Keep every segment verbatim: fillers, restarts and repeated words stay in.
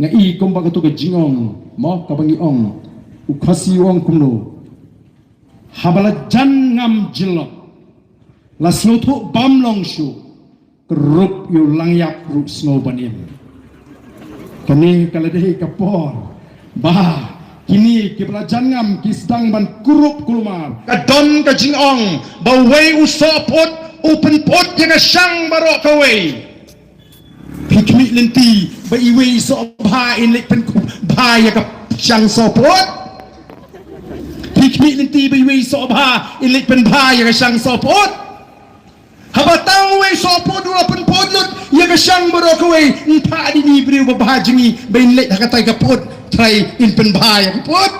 Nga i kumba katu ka jingong, mo, kaba ngi ong, u Khasi u ong kumno. Haba la jan ngam jyllop, la sngewthuh bam long shuh, ka rup ïa u Langïap ruh sngew ban im. Kane ka la dei ka por ba kine kiba la jan ngam ki sdang ban kurup kulmar. Ka don ka jingong ba uwei u sohput u pynput ïa ka shang baroh kawei. Phi khmih lynti ba iwei i sohbha in leit pynbha ïa ka shang sohput? Phi khmih lynti ba iwei i sohbha in leit pynbha ïa ka shang sohput? Haba tang uwei sohput u la pynput lut ïa ka shang baroh kawei, yn phah dei ni briew ba bha jong ngi ba in leit ha katai ka put, trai in pynbha ïa ka put.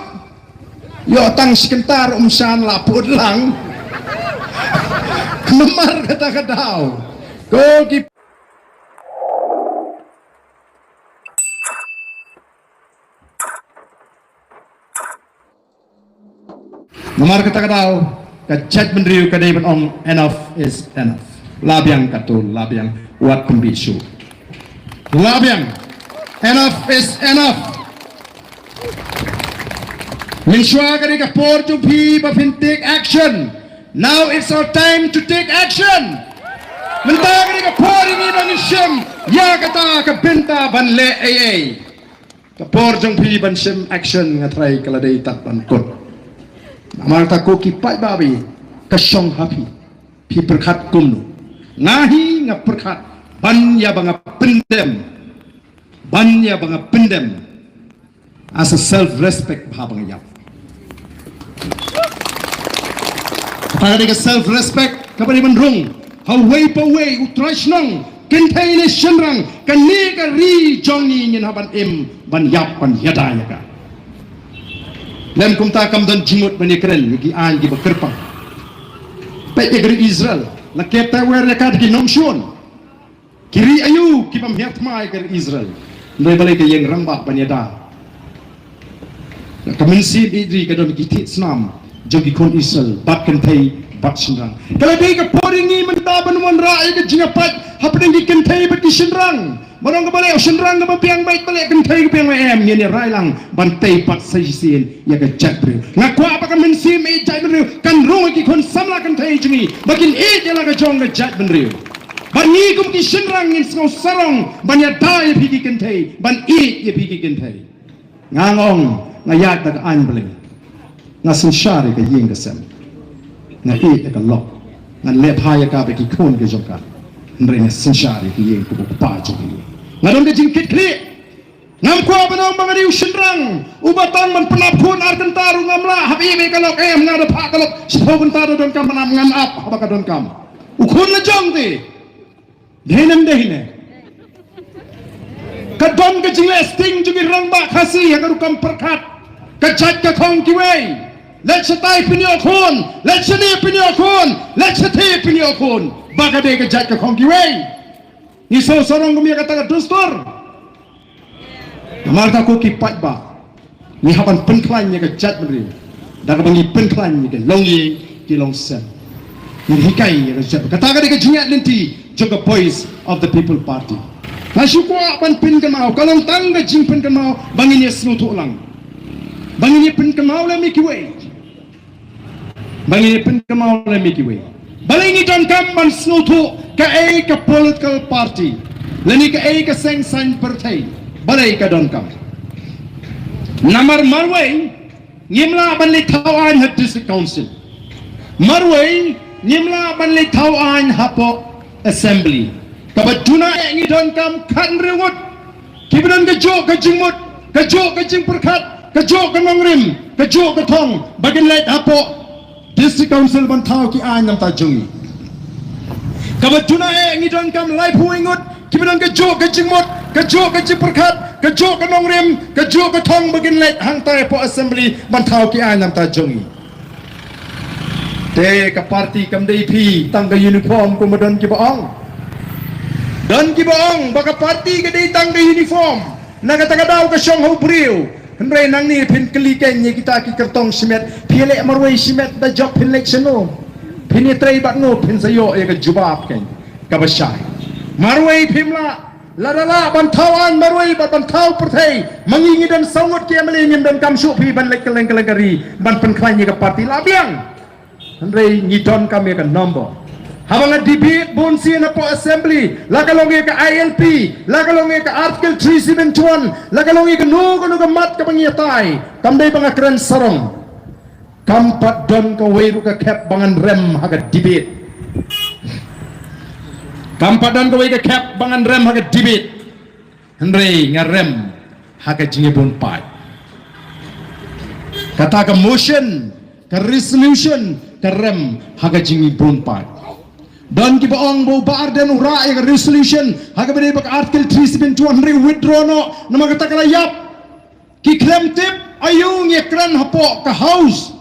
Ïoh tang shi kynta ruh ym shah la put lang. Namar kata ka daw, ko ki Namar kata ka daw, ka jaitbynriew ka dei ban ong, enough is enough. La biang katto, la biang, wat pynbit shuh. La biang, enough is enough. Mynshuwa ka dei ka por jong phi ba phin take action. Now it's our time to take action. Mynta ka dei ka por ïa ngi ba ngin shim ïa kata ka bynta ban leh ei ei. Ka por jong phi ban shim action, nga trai ka la dei tad ban kut. Namar kata ko ki paidbah, ka shong ha phi, phi pyrkhat kumno. Nga hi nga pyrkhat ban ïa ba nga pyndem, ban ïa ba nga pyndem as a self respect, ba ha ba nga ïap. Kata ka dei ka self respect kaba dei ban rung ha uwei pa uwei, u trai shnong, kynthei ne shynrang. Kane ka ri jong ngi, ngin hap ban im, ban ïap, ban ïada ïa ka. Lem kumta kam don jingmut ban ïakren ïa ki aiñ kiba kyrpang. Peit ïa ka ri Israel, la kep taiwer ïa ka da ki nongshun. Ki ri aïu kiba ym hiar thma ïa ka ri Israel? Hynrei balei ka ïeng rangbah ban ïada? Ka mynsiem ïeit ri ka don ki thied snam jong ki khun Israel, bad kynthei bad shynrang. Ka la dei ka por ïa ngi mynta ban wanrah ïa ka jingïapait hapdeng ki kynthei bad ki shynrang. Ban ong kaba leh u shynrang kaba biang beit, ba leh kynthei ka biang, em, ngin ïa rai lang ban tei pat sa shisien ïa ka jaitbynriew. Nga kwah ba ka mynsiem ïeit jaitbynriew kan rung ha ki khun samla kynthei jong ngi ba kin ïeit ïa la ka jong ka jaitbynriew. Bad ngi kum ki shynrang ngin sngew sarong ban ïada ïa phi ki kynthei, ban ïeit ïa phi ki kynthei. Nga ong, nga ïaid da ka aiñ Blei. Nga synshar ïa ka ïing ka sem. Nga ïeit ïa ka lok. Nga leh bha ïa ka bad ki khun ki jong ka. Hynrei nga synshar ïa ka ïing kaba u kpa jong ka ïeit. Nga don ka jingkitkhlieh. Ngam kwah ban ong ba nga dei u shynrang uba tang ban pynap khun ar kynta ruh ngam lah, haba ïeit ïa ka lok, em, nga da phah ka lok shiphew kynta da donkam ban ap, ngam ap haba ka donkam. U khun la jong te. Dei ne ym dei ne? Ka don ka jingleh sting jong ki rangbah Khasi ha ka rukom pyrkhat. Ka jait ka khong kiwei. Leit shatai pynïoh khun, leit shane pynïoh khun, leit shathie pynïoh khun. Ba ka dei ka jait ka khong kiwei. Ngi sngewsarong kum ïa kata ka dustur. Namar kata ko ki paidbah, ngi hap ban pynkhlaiñ ïa ka jaitbynriew da kaba ngi pynkhlaiñ ïa ki longïing ki longsem. Ngi hikai ïa ka jait, kata ka dei ka jingïaid lynti jong ka Voice of the People Party. Nga shu kwah ban pynkynmaw, ka long tang ka jingpynkynmaw ba ngin ïa sngewthuh lang, ba ngin ïa pynkynmaw lem ïa kiwei. Ba ngi pynkynmaw lem ïa kiwei. Balei ngi donkam ban sngewthuh kaei ka political party lane kaei ka seng saiñ pyrthei? Balei ka donkam? Namar marwei ngim lah ban leit thaw aiñ ha District Council. Marwei ngim lah ban leit thaw aiñ hapoh Assembly. Kaba duna eh ngi donkam khathynriew ngut kiba don kajuh ka jingmut, kajuh ka jingpyrkhat, kajuh ka nongrim, kajuh ka thong ba kin leit hapoh District Council ban thaw ki aiñ namar ta jong ngi. Kaba duna eh ngi donkam laiphew ngut kiba don kajuh ka jingmut, kajuh ka jingpyrkhat, kajuh ka nongrim, kajuh ka thong ba kin leit hangtai hapoh Assembly ban thaw ki aiñ namar ta jong ngi. Te ka party kam dei phi tang ka uniform kumba don kiba ong. Don kiba ong ba ka party ka dei tang ka uniform. Na kata ka daw ka shong ha u briew. Hynrei nangne phin kylli kein ïa kita ki kyrtong shimet, phi leh marwei shimet da jop phin leit shano? Phin ïatrei bad ngo? Phin sa ïoh ïa ka jubab kein kaba shai. Marwei phim lah Lada lah ban thaw aiñ marwei bad ban thaw pyrthei, ma ngi ngi don saw ngut ki M L A, ngim donkam shuh phi ban leit kylleng kylleng ka ri ban pynkhlaiñ ïa ka party, lah biang. Hynrei ngi donkam ïa ka number. Haba nga debate bun sien hapoh assembly, la ka long ïa ka I L P, la ka long ïa ka Article three seven one, la ka long ïa kano kano ka mat kaba ngi ïatai, kam dei ba nga kren sarong. Kam pat don kawei ruh ka khep ba ngan rem ha ka debate. Kam pat don kawei ka khep ba ngan rem ha ka debate. Hynrei nga rem ha ka jingïabun paid. Kata ka motion, ka resolution, ka rem ha ka jingïabun paid. Don kiba ong ba u Bah Ardent u rah ïa ka resolution ha kaba dei ba ka Article three seven one, hynrei withdraw noh, namar kata ka la ïap. Ki khlem tip aïu ngi kren hapoh ka House.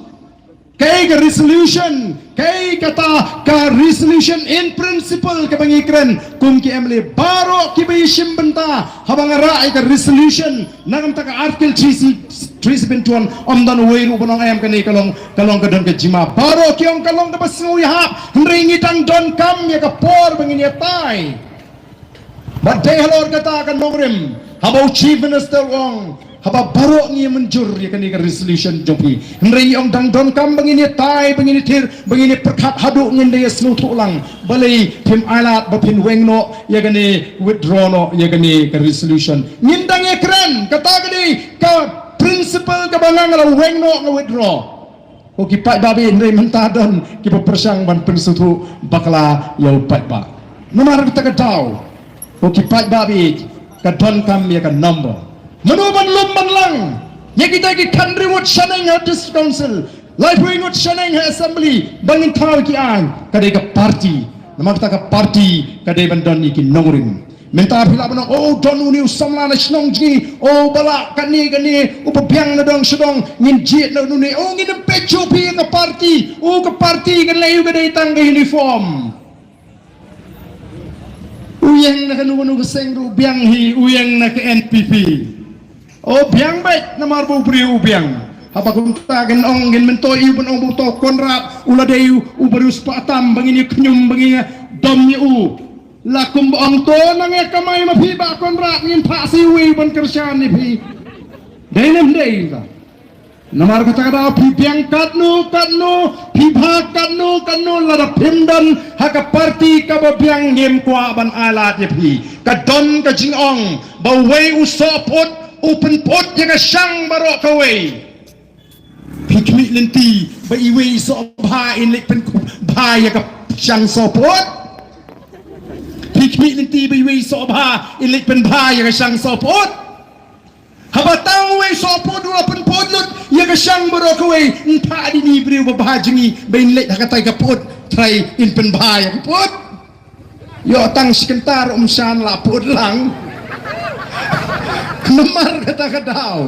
Kaei ka resolution, kaei kata ka resolution in principle kaba ngi kren kum ki M L A baroh kiba ïashim bynta haba nga rah ïa ka resolution na ka bynta ka Article three seven one, ym don uwei ruh ba ong em kane ka long, ka long ka don ka jingma. Baroh ki ong ka long kaba sngewïahap, hynrei ngi dang donkam ïa ka por ba ngin ïatai. Bad dei halor kata ka nongrim, haba u Chief Minister u ong, haba baroh ngi mynjur ïa kane ka resolution jong phi, hynrei ngi ong dang donkam ba ngin ïatai, ba ngin ïathir, ba ngin ïapyrkhat haduh ngin da ïasngewthuh lang. Balei phim ailad ba phin weng noh ïa kane, withdraw noh ïa kane ka resolution? Ngin dang ïakren, kata ka dei ka principle kaba nga, nga la weng noh, nga withdraw. Ko ki paidbah baieit, hynrei mynta don kiba pyrshang ban pynsngewthuh bakla ïa u paidbah. Namar kata ka daw, ko ki paidbah baieit, ka donkam ïa ka number. Mano ban lum ban lang ïa kita ki khathynriew ngut shaneng ha District Council, laiphew ngut shaneng ha Assembly, ba ngin thaw ki aiñ? Ka dei ka party. Namar kata ka party ka dei ban don ïa ki nongrim. Mynta phi lah ban ong, oh, don une u samla na shnong jong ngi, oh, ba lah kane kane, uba biang na dong sha dong, ngin jied na une, oh, ngin ym peit shuh phi ïa ka party, oh, ka party kan leh ïa u ka dei tang ka uniform. U ïeng na kano kano ka seng ruh biang hi, u ïeng na ka N P P. Oh, biang beit namar ba u briew u biang. Haba kumta ngin ong, ngin myntoi ïa u ban ong ba uto u Conrad u la dei u, u briew spah tam, ba ngin ïa khñium, ba ngin ïa dom ïa u. La kumba ong to nang ïa kamai ma phi Bah Conrad, ngin phah sa uwei ban kyrshan ïa phi. Dei ne ym dei ka? Namar kata ka daw phi biang katno katno, phi bha katno katno, lada phim don ha ka party kaba biang ngim kwah ban ailad ïa phi. Ka don ka jingong ba uwei u sohput u pynput ïa ka shang baroh kawei. Phi khmih lynti ba iwei i sohbha in leit pynbha ïa ka shang sohput? Phi khmih lynti ba iwei i sohbha in leit pynbha ïa ka shang sohput? Haba tang uwei sohput u la pynput lut ïa ka shang baroh kawei, yn phah dei ni briew ba bha jong ngi ba in leit ha katai ka put trai in pynbha ïa ka put? Ïoh tang shi kynta ruh ym shah la put lang. Namar kata ka daw.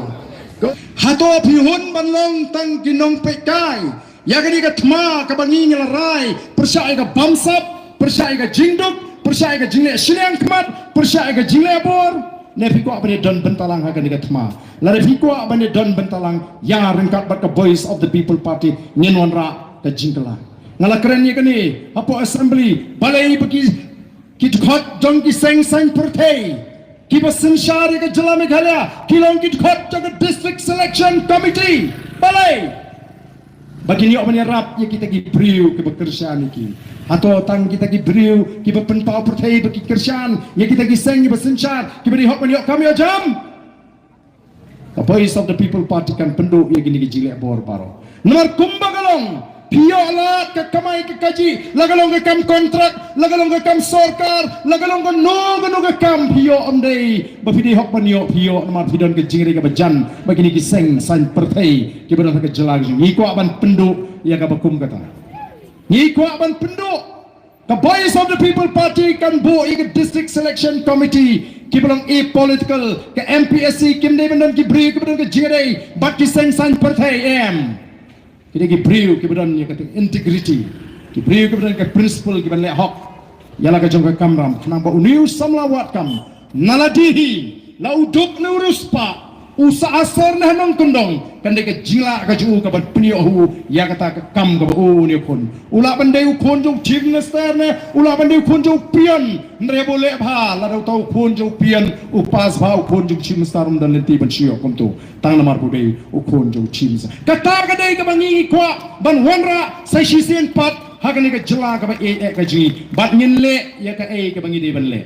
Hato phi hun ban long tang ki nongpeitkai ïa kane ka thma kaba ngi ngi la rai pyrshah ïa ka bamsap, pyrshah ïa ka jingduk, pyrshah ïa ka jingleh shiliang khmat, pyrshah ïa ka jingleh bor? Ne phi kwah ban ïa don bynta lang ha kane ka thma? Lada phi kwah ban ïa don bynta lang, ïa ryngkat bad ka Voice of the People Party ngin wanrah ka jingkylla. Nga la kren ïa kane hapoh assembly, balei ba ki, ki dkhot jong ki seng saiñ pyrthei kiba synshar ïa ka jylla Meghalaya ki long ki dkhot jong ka District Selection Committee? Balei? Ba kin ïoh ban ïarap ïa kita ki briew kiba kyrshan ïa ki. Hato tang kita ki briew kiba pynpaw pyrthei ba ki kyrshan ïa kita ki seng kiba synshar kiba dei hok ban ïoh kam ïoh jam? Ka Voice of the People Party kan pynduh ïa kine ki jingleh bor baroh. Namar kumba ka long, phi ïoh lad ka kamai ka kajih, la ka long ka kam kontrak, la ka long ka kam sorkar, la ka long kano kano ka kam, phi ïoh ym dei ba phi dei hok ban ïoh, phi ïoh namar phi don ka jingri kaba jan bad kine ki seng saiñ pyrthei kiba don ha ka jylla ka jong ngi. Ngi kwah ban pynduh ïa kaba kum kata. Ngi kwah ban pynduh. Ka Voice of the People Party kan buh ïa ka District Selection Committee kiba long apolitical, ka M P S C kim dei ban don ki briew kiba don ka jingïadei bad ki seng saiñ pyrthei, em. Ki dei ki briew kiba don ïa ka integrity, ki briew kiba don ka principle, kiban leh hok ïa la ka jong ka kamram. Khnang ba une u samla wad kam, na la dih hi, la u duk ne u riewspah, U Sah Asor ne ha Nongkyndong, kan dei ka jinglah ka jong u ka ban pynïoh ha u ïa kata ka kam kaba u ne u khun. U lah ban dei u khun jong u Chief Minister ne u lah ban dei u khun jong u Pion. Hynrei ba u leh bha, lada uta u khun jong u Pion u pass bha, u khun jong u Chief Minister um don lynti ban shu ïoh kumto. Tang namar ba u dei u khun jong u Chief Minister. Kata ka dei kaba ngi ngi kwah ban wanrah sa shisien pat ha kane ka jylla kaba ïeit eh ka jong ngi. Bad ngin leh ïa kaei kaba ngi dei ban leh.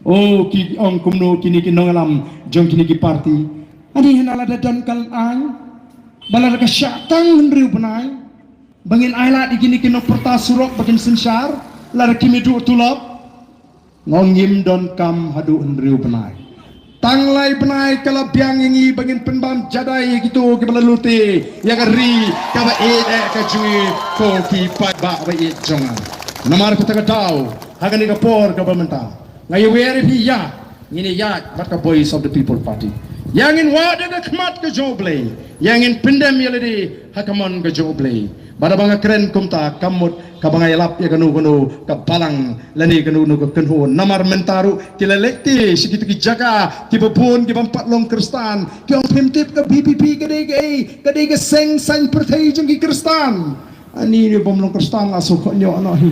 O, ki ong kumno kine ki nongïalam jong kine ki party? Ani hana lada don ka lad aiñ, ba lada ka shah tang hynriew bnai ba ngin ailad ïa kine ki nongpyrta surok ba kin synshar, lada kim ïa duh tulop. Nga ong ngim don kam haduh hynriew bnai. Tang lai bnai ka la biang ïa ngi ba ngin pynbam jadai ïa kito kiba la lute ïa ka ri kaba ïeit eh ka jong ngi, ko ki paidbah ba ïeit jong nga. Namar kata ka daw ha kane ka por kaba mynta nga ïawer ïa phi, ïa ngin ïaid bad ka Voice of the People Party. Ïa ngin wad ïa ka khmat ka jong U Blei, ïa ngin pyndem ïa lade ha ka mon ka jong U Blei. Bad haba nga kren kumta, kam mut kaba nga ïalap ïa kano kano ka balang lane kano kano ka kynhun. Namar mynta ruh ki la leit te sha kito ki jaka kiba bun ki bym pat long Khristan, ki ong phim tip ka V P P ka dei kaei, ka dei ka seng saiñ pyrthei jong ki Khristan. Ani ne bym long Khristan la shu khot ñiuh noh hi.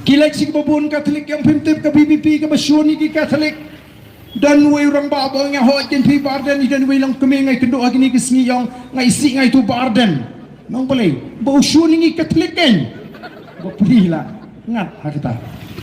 Ki leit sha kiba bun Katholik, ki ong phim tip ka V P P kaba shun ïa ki Katholik. Don uwei u rangbah ba ong ïa hoi kin phi Bah Ardent, i don uwei longkmie nga ïakynduh ha kine ki sngi, i ong nga isih nga itu Bah Ardent. Nong balei? Ba u shun ïa ngi Katholik kein. Ba phi la ngat ha kata.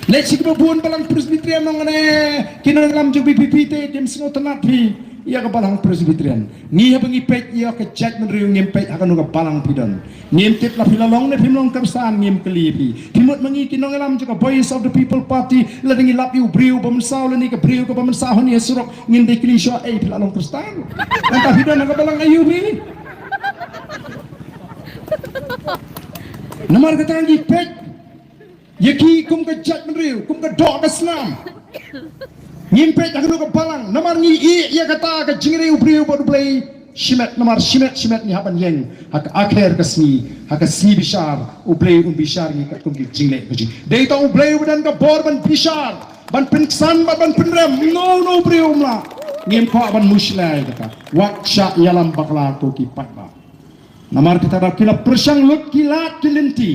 Leit sha kiba bun balang Presbyterian, ong ne ki nongïalam jong V P P te kim sngewtynnat phi ïa ka balang Presbyterian. Ngi haba ngi peit ïa ka jaitbynriew ngim peit ha kano ka balang phi don. Ngim tip la phi la long ne phim long Khristan, ngim kylli phi. Phi mut ma ngi ki nongïalam jong ka Voice of the People Party, lada ngi lap ïa u briew ba mynsaw lane ka briew kaba mynsaw hangne ha surok, ngin dei kylli shuwa, ei phi la long Khristan? Nangta phi don ha ka balang aïu phi? Namar kata ngi peit ïa ki kum ka jaitbynriew, kum ka doh ka snam. Ngim peit ha kano ka balang, namar ngi ïeh ïa kata ka jingïarap u briew bad U Blei shimet, namar shimet shimet ngi hap ban ïeng ha ka akher ka sngi, ha ka sngi bishar, U Blei un bishar ngi katkum ki jingleh ka jong ngi. Dei tang U Blei uba don ka bor ban bishar, ban pynksan bad ban pynrem, no no briew um lah. Ngim kwah ban mushlia ïa kata. Wat shah ïalam bakla ko ki paidbah. Namar kata da ki la pyrshang lut ki lad ki lynti.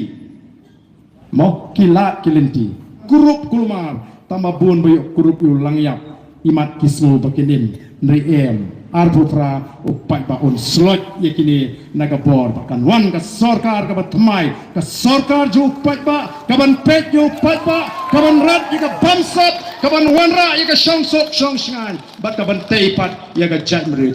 Mo, ki lad ki lynti. Kurup kulmar, tang ba bun ba ïoh kurup ïoh lang ïap. Imat ki sngew ba kin im, hynrei em. Arphew phra, u paidbah un slot ïa kine na ka bor ba kan wan ka sorkar kaba thymmai, ka sorkar jong u paidbah, kaban peit ïa u paidbah, kaban rat ïa ka bamsap, kaban wanrah ïa ka shongsuk shongshngaiñ, bad kaban tei pat ïa ka jaitbynriew.